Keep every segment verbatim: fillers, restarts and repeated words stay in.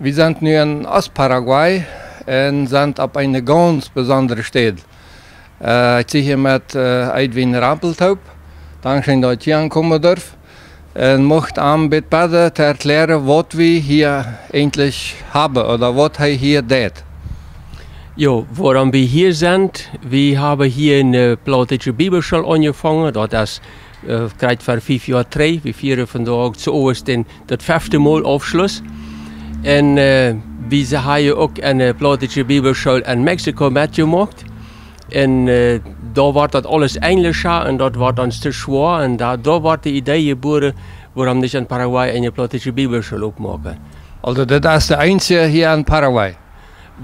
Wie sent nu en Ost-Paraguay un sent opp eene gaunz besondre Städ. Äh, ekj sie hia met, äh, Edwin Rampel toop. Dankscheen, daut ekj hia aunkomen durf. Un mucht am bitte bäden to erklären, waut wie hia eejentlich haben ooda waut hee hia deit. Jo, wuarom wie hia sent, wie haben hia eene plautdietsche Bibelschool aunjefongen. Daut es, äh, krakjt ver fief Joa trigj. Wie fieren vondoag to Obacht dän, daut fefte Mol Aufschluss. Un, äh, wie haben uk eene plautdietsche Bibelschool en Mexiko metjemoakt. Un, äh, doa wort daut aules enjlischa un daut wort ons too schwoa. Un doa, doa wort de Idee jebuaren, wuarom nich en Paraguay eene plautdietsche Bibelschool oppmoaken. Aulsoo, dit es de eensje hia en Paraguay,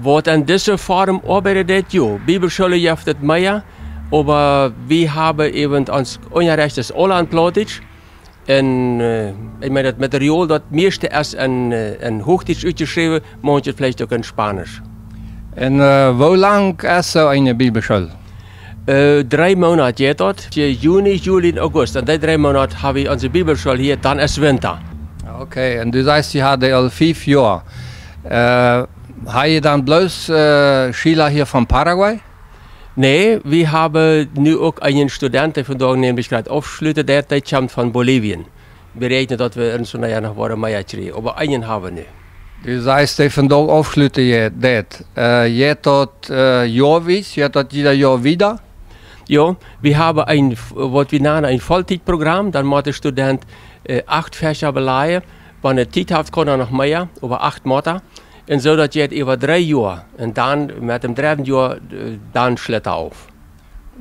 waut en dise Form oabeiden deit, jo. Bibelschoolen jeft et mea, oba wie haben äwent ons Unjarecht es aula en Plautdietsch. Un, äh, ekj meen, daut Material, daut mieeschte es en, äh, en Huachdietsch utjeschräwen, maunche veleicht uk en Spaunisch. Un, äh, woo lang es soo eene Bibelschool? Äh, dree Moonat jeit daut. Juni, Juli un August. En dee dree Moonat haben wie onse Bibelschool hia, dan es Winta. Okay, un du sajchst, jie haben aul fief Joa. Äh, hab jie dan bloos, äh, Schiela hia von Paraguay? Nä, wie haben nu uk eenen Student, dee vondoag nämlich krakjt aufschluten deit, dee kjemt von Bolivien. Wie räakjnen, daut wie ons vondoag noch woaren mea kjrieen, oba eenen haben wie nu. Du sajchst, dee vondoag aufschluten je-, deit. Äh, jeit daut, äh, joawies, jeit daut jieda Joa wieda? Jo, wie haben een, waut wie nanen een Volltietprogram, dan mott de Student, äh, acht Fächa belajen. Wan hee Tiet haft, kaun hee noch mea, oba acht mott hee. Un soo daut jeit äwa dree Joa. Un dan met däm dredden Joa, äh, dan schlitt hee auf.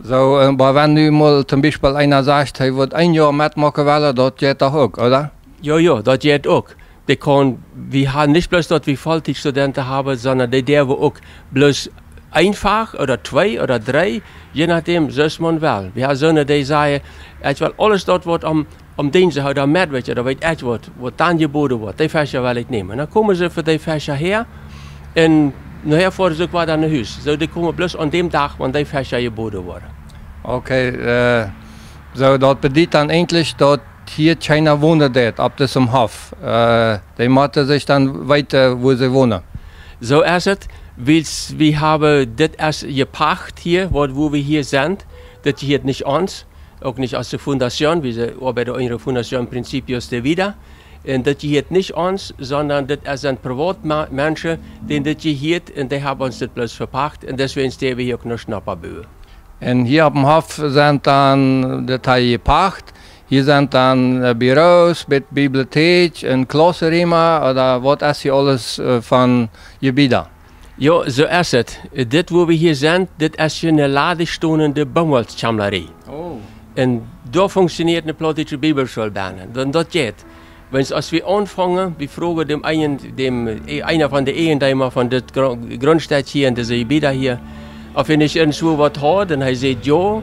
Soo, äh, oba wan nu mol toom Biespel eena sajcht, hee wudd een Joa metmoaken wellen, daut jeit doch uk, ooda? Jo, jo, daut jeit uk. Dee kaun, wie haben nich bloos daut wie Volltietstudenten haben, sonda dee derwen uk bloos een Fach ooda twee ooda dree, je nodäm, soo aus maun well. Wie haben soone, dee sajen, ekj well aules daut, waut aum, aum Dinsdach ooda Meddwoch ooda weet ekj waut, waut dan jeboden woat, dee Fächa well ekj nämen. Dan komen see fa dee Fächa häa un nohäa foaren see uk wada no Hus. Soo, dee komen bloos aun däm Dach, wan dee Fächa jeboden woaren. Okay, äh, soo, daut bediet dan eejentlich, daut hia kjeena wonen deit opp disem Hoff. Äh, dee motten sikj dan weeten, wua see wonen. Soo es et, wiels wie haben, dit es jepacht hia, waut, wua wie hia sent. Dit jehieet nich ons, uk nich aus de Fundación, wie sent, oabeiden unja Fundación Principios de Vida. Un dit jehieet nich ons, sonda dit es een Privatma-, Menschen, dän dit jehieet, un dee haben ons dit bloos vepacht, un deswäajen steit hia uk ne Schnoppabuak. Un hia oppem Hoff sent dan, daut hee jepacht, hia sent dan, äh, Büros, Bi-, Bibliothek un Klausrema, ooda waut es hia aules, äh, von Jebieda? Jo, soo es et. Dit, wua wie hia sent, dit es hia ne ladich stonende Boomwollkjamlarie. Oh. Un doa funktionieet ne plautdietsche Bibelschool bennen. Dan daut jeit. Wiels aus wie aunfungen, wie fruagen däm eenen, däm, äh, eena von de Eejendeema von dit Gru-, Grundstekj hia en dise Jebieda hia, auf hee nich irjentwua waut haud, un hee säd jo.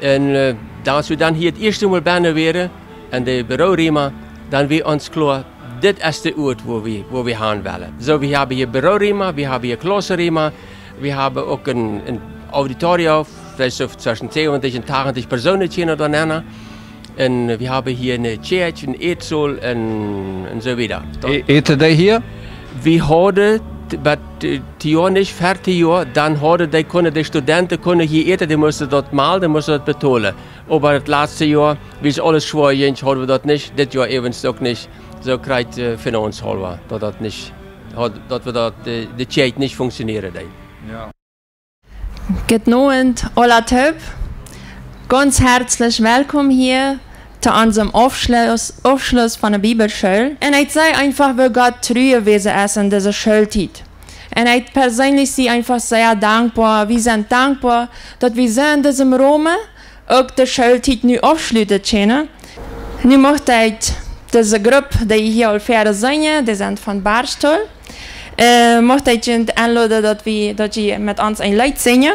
Un, äh, dan, aus wie dan hia daut ieeschte Mol bennen wieren, en de Bürorema, dan wia ons kloa, dit es de Uat, wua wie, wua wie han wellen. Soo, wie haben hia Bürorema, wie haben hia Klausrema, wie haben uk een, een Auditorium, veleicht soo tweschen säwentich un tachentich Persoonen kjennen doa nenn. Un wie haben hia ne Kjäakj, een Ätsaul un, un soo wieda. Daut E-, äten dee hia? Wie hauden, t-, bie, äh, dit Joa nich, verjet Joa, dan hauden dee, kunnen de Studenten, kunnen hia äten, dee musten daut mol, dee musten daut betolen. Oba daut latste Joa, wiels aules schwoa jinkj, hauden wie daut nich, dit Joa äwent uk nich. Soo krakjt, äh, finanzhalwa, daut daut nich, haud, daut wie daut, äh, de Kjäakj nich funktionieren deed. Jo. Gooden Owent, aula toop. Gaunz hartlich wellkom hia to onsem Aufschluss, Aufschluss von de Bibelschool. Un ekj saj eefach, woo Gott tru jewast es en dise Schooltiet. Un ekj perseenlich sie eefach sea dankboa. Wie sent dankboa, daut wie soo en disem Rum uk de Schooltiet nu aufschluten kjennen. Nu mucht ekj dise Grupp, dee hia aul wieren sinjen, dee sent von Bergthal. Äh, mucht ekj junt enloden, daut wie, daut jie met ons een Leet sinjen.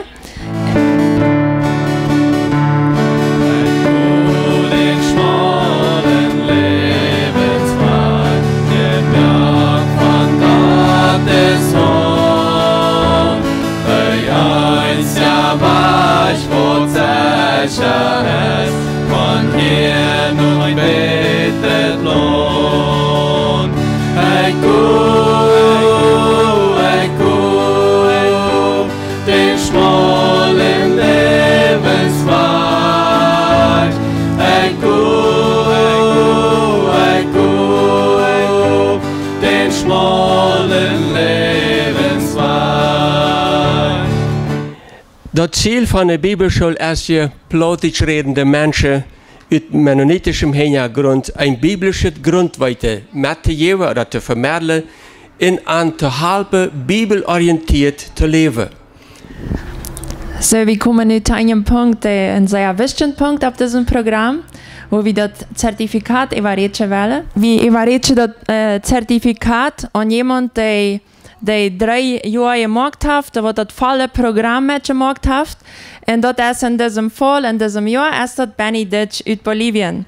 Ut dän schmalen Läwenswajch, jemoakt von Gott de Sän. De eensja Wajch, waut secha es, von hia no een bätret Launt. Ekj go Daut Ziel von de Bibelschool es, je Plautdietsch rädende Menschen ut mennonitischem Hinjagrunt een biblischet Grundweeten mettojäwen ooda to vemedlen un an to halpen, bibelorientiert to läwen. Soo, wie komen nu to eenen Punkt, dee een sea wichtja Punkt opp disem Programm, wua wie daut Zertifikat äwaräkjen wellen. Wie äwaräkjen daut, äh, Zertifikat aun wäm, dee, dee dree Joa jemoakt haft, dee waut daut volle Programm metjemoakt haft. Un daut es en disem Faul, en disem Joa, es daut Benny Ditch ut Bolivien.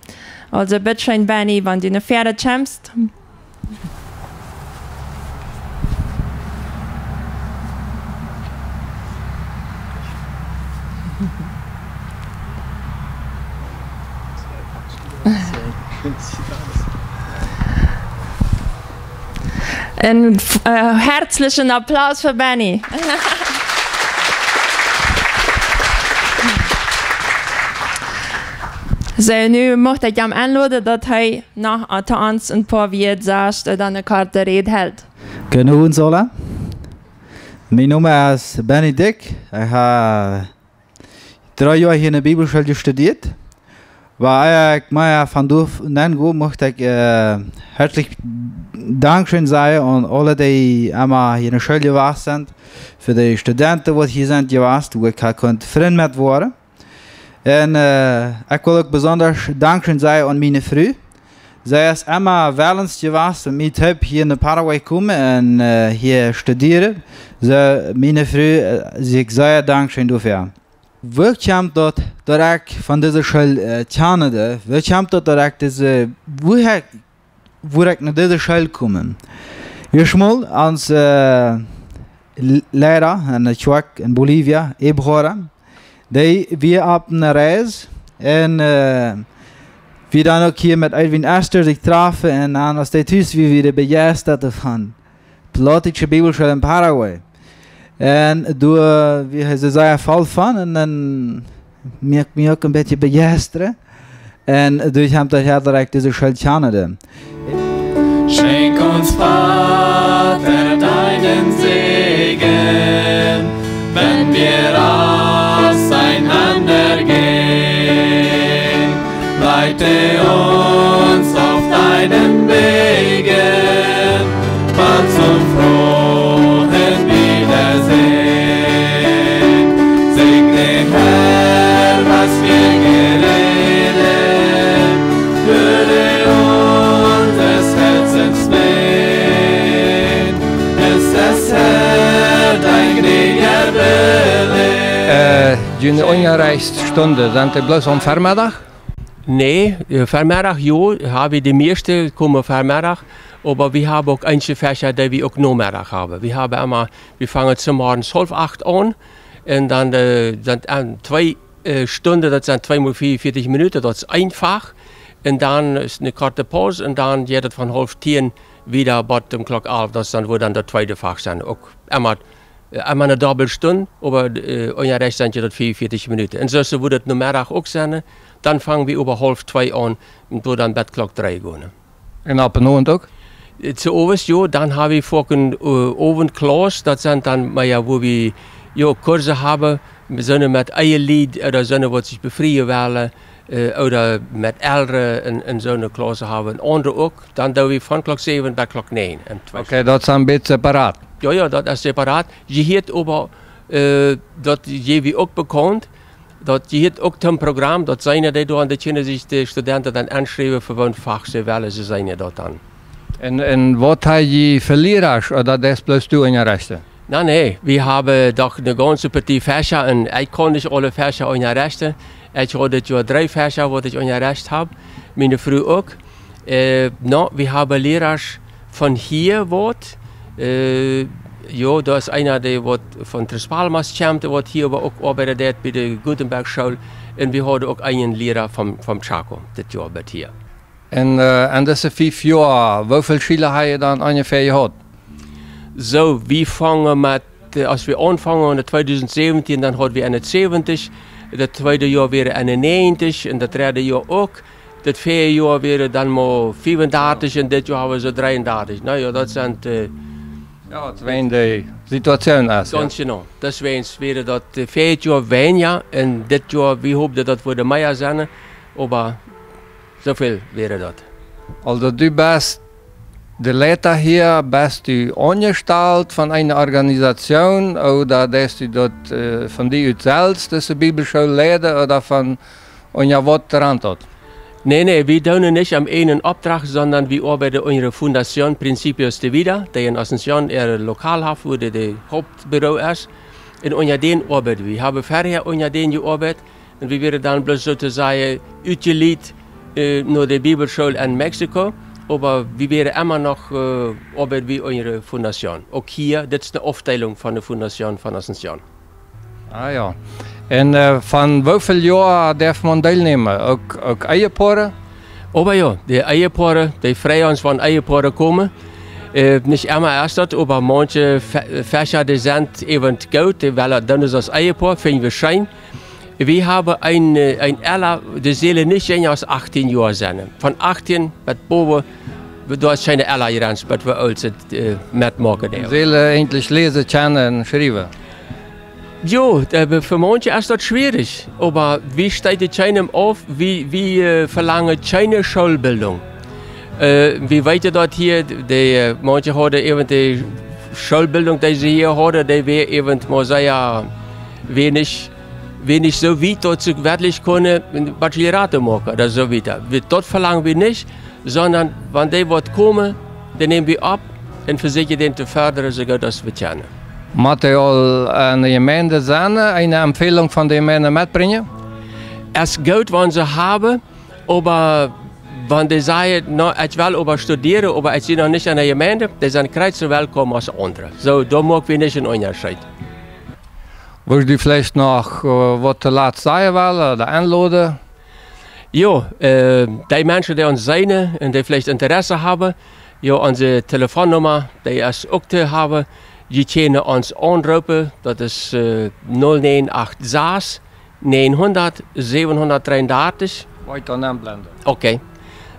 Aulsoo, bitte scheen, Benny, wan du no väaren kjemst. Een, äh, hartlichen Applaus fa Benny. Soo, nu mucht ekj am enloden, daut hee noch to ons een poa Wieed sajcht ooda eene korte Räd helt. Goodemorjes aula. Mien Nomen es Benny Ditch. Ekj hab dree Joa hia enne Bibelschool jestudieet. Oba ea ekj mea von doa nenn go, mucht ekj, äh, hartlich Dankscheen sajen aun aule, dee emma hia enne School jewast sent, fa de Studenten, waut hia sent jewast, wua ekj hab kunt Frint met woaren. Un, äh, ekj well uk besonda Dankscheen sajen aun miene Fru. See es emma wellens jewast, met mie toop hia no Paraguay komen un, äh, hia studieren. Soo, miene Fru, äh, sie ekj sea dankscheen doafäa. Woo kjeem daut, daut ekj von dise School, äh, kjand? Woo kjeem daut, daut ekj dise, woo ekj wua ekj no dise School kjeem. Ieeschtmol ons, äh, L-, Liera enne Kjoakj en Bolivia, Ebora, dee wia opp eene Reis un, äh, wie dan uk hia met Edwin Esther sikj trafen un dan aus dee tus wia, wia dee bejeistat von Plautdietsche Bibelschool en Paraguay. Un doa wia hee sea voll von un dan muak mie uk een bät bejeistat. Un doa kjeem daut hia, daut ekj dise School kjand. Schenk uns, Vater, deinen Segen, wenn wir auseinander gehen. Leite uns auf deinen Wegen, bald zum frohen Wiedersehen. Segne, Herr, was wir geredet, höre unseres Herzens Flehen. Es ist, Herr, dein gnädiger Wille. Äh, june Unjarechtsstunde, sent dee bloos aum Vemedach? Nä, äh, Vemedach, jo, hab wie de mieeschte komen Vemedach, oba wie haben uk eenje Fächa, dee wie uk Nomedach haben. Wie haben emma, wie fangen zemorjes haulf acht aun un dan, äh, sent, äh, twee, äh, Stunden, daut sent twee mol veeaunvieetich Minuten, daut es een Fach. Un dan es eene korte Paus un dan jeit et von haulf tieen wieda bat om Klock alf, daut es dan, woat dan daut tweede Fach sennen. Uk emma, äh, emma eene Dobbelstund, oba, äh, Unjarecht sent je daut veeaunvieetich Minuten. Un soo, soo woat et Nomedach uk sennen, dan fangen wie äwa haulf twee aun un doa dan bat Klock dree gonen. Un opp dän Owent uk? Äh, soo owes, jo, dan hab wie foaken, äh, Owentklaus, daut sent dan, oba jo, wua wie, jo, Kurse haben, soone met Ehelied ooda soone, waut sikj befrieen wellen, äh, ooda met Elren un, un soone Klausse haben. Un aundre uk, dan doo wie von Klock säwen bat Klock näajen. Un twee. Okay, daut es een bät separat. Jo, jo, daut es separat. Jehieet oba, äh, daut jäw wie uk bekaunt, daut jehieet uk toom Programm, daut sent dee doa aun de Kjinja, sikj de Studenten dan enschriewen, fa waut Fach see wellen, see sent daut dan. Un, un waut hab jie fa Lierasch, ooda daut es bloos du unjarechten? Na, nä, wie haben doch eene gaunze Partie Fächa un ekj kaun nich aule Fächa unjarechten. Ekj haud dit Joa dree Fächa, waut ekj unjarecht hab, miene Fru uk. Äh, no, wie haben Lierasch von hia waut. Äh, jo, doa es eena, dee waut von Tres Palmas kjemt, waut hia oba uk oabeiden deit bie de Gutenberg School. Un wie hauden uk eenen Liera vom, vom Chaco, dit Joa bat hia. Un, äh, en dise fief Joa, woo väl Schiela hab jie dan onjefäa jehaut? Soo, wie fungen met, äh, aus wie aunfungen en tweedusent säwentien, dan hauden wie eenensäwentich, daut tweede Joa wia eenennäajentich un daut dredde Joa uk. Daut väaje Joa wieren dan mau fiefundartich un dit Joa hab wie soo dreeundartich. Na jo, daut sent, äh, Jo, daut es wäajen de Situation es, jo. Gaunz jeneiw. Daut es wäajen, wieren daut, äh, väaje Joa weinja un dit Joa, wie hoopten daut wudd mea sennen, oba soo väl wieren daut. Aulsoo, du best de Leida hia, best du aunjestalt von eene Organisation, ooda deist du daut, äh, von die ut selfst, dise Bibelschool leiden, ooda von, un jo, waut doaraun daut? Nä, nä, wie doonen nich aum eenen Opdrach, sonda wie oabeiden unja de Fundación Principios de Vida, dee en Asunción äa Lokal haft, wua de, de Hauptbüro es. Un unja dän oabeiden wie. Wie haben verhäa unja dän jeoabeit. Un wie wieren dan bloos soo to sajen utjelieet, äh, no de Bibelschool en Mexiko. Oba wie wieren emma noch, äh, oabeiden wie unja de Fundación. Uk hia, dit es eene Aufdeelunk von de Fundación von Asunción. Ah jo. Un, äh, von woo väl Joa darf maun deelnämen? Uk, uk Ehepoaren? Oba jo, de Ehepoaren, dee freien ons, wan Ehepoaren komen. Äh, nich emma es daut, oba maunche Fe-, Fächa, dee sent äwent goot, dee wellen daut doonen aus Ehepoa, finjen wie scheen. Wie haben een, äh, een Ella, dee sellen nich jinja aus achtieen Joa sennen. Von achtieen bat bowen, doa es kjeene Ella Grenz, bat wie aul sent, äh, metmoaken. Sellen eejentlich läsen kjennen un schriewen. Jo, äh, fa maunche es daut schwierig, oba wie städen kjeenem auf, wie, wie, äh, velangen kjeene Schoolbildung. Äh, wie weeten daut hia, dee, äh, maunche hauden äwent de Schoolbildung, dee see hia hauden, dee wia äwent mau sea weinich, weinich soo wiet, daut see werkjlich kunnen een Bachillerato moaken ooda soo wieda. Wie, daut velangen wie nich, sonda wan dee waut komen, dee nämen wie opp un vesieekjen dän to fördren, soo goot aus wie kjennen. Mott dee aul en de Jemeent sennen, eene Empfehlung von de Jemeent metbrinjen? Es goot, wan see haben, oba wan dee sajen, na, ekj well oba studieren, oba ekj sie noch nich en de Jemeent, dee sent krakjt soo welkom aus aundre. Soo, doa moak wie nich een Unjascheet. Wurscht du veleicht noch, äh, waut toolatst sajen wellen ooda enloden? Jo, äh, dee Menschen, dee ons seenen un dee veleicht Interesse haben, jo, onse Telefonnumma, dee es uk to haben. Jie kjennen ons aunroopen, daut es, äh, null neun acht sechs, neunhundert, siebenhundertdreiunddreißig. Weiter aunblenden. Okay.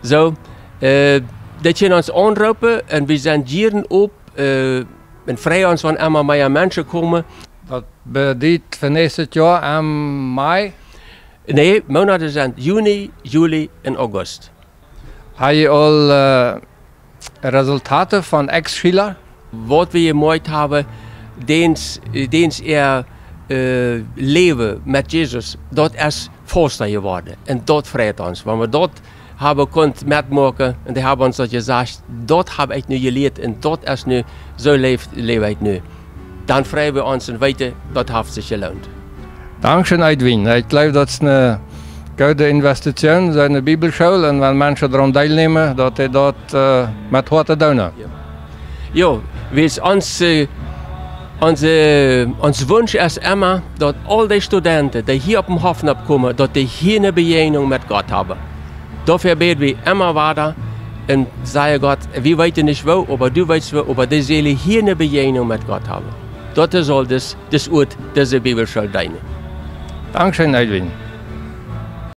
Soo, äh, dee kjennen ons aunroopen un wie sent jieren op, äh, un freien ons, wan emma mea Menschen komen. Daut bediet fa näakjstet Joa em Mai? Nä, Moonate sent Juni, Juli un August. Hab jie aul, äh, Resultaten von Ex-Schüler? Waut wie jemoakt haben, dän, dän äa, äh, Läwen met Jesus, daut es fasta jeworden. Un daut freit ons. Wan wie daut haben kunt metmoaken un dee haben ons daut jesajcht, daut hab ekj nu jelieet un daut es nu, soo läw, läw ekj nu. Dan frei wie ons un weeten, daut haft sikj jeloont. Dankscheen, Edwin. Ekj jleew, daut es eene goode Investition, soo eene Bibelschool. Un wan Menschen doaraun deelnämen, daut dee daut, äh, met Hoat doonen. Jo. Jo, wiels ons, äh, ons, äh, ons Wunsch es emma, daut aul dee Studenten, dee hia opp dän Hoff nopp komen, daut dee hia eene Bejäajnunk met Gott haben. Doafäa bäd wie emma wada un sajen: Gott, wie weeten nich woo, oba du weetst woo, oba dee sellen hia eene Bejäajnunk met Gott haben. Daut saul dis, dis Uat, dise Bibelschool deenen. Dankscheen, Edwin.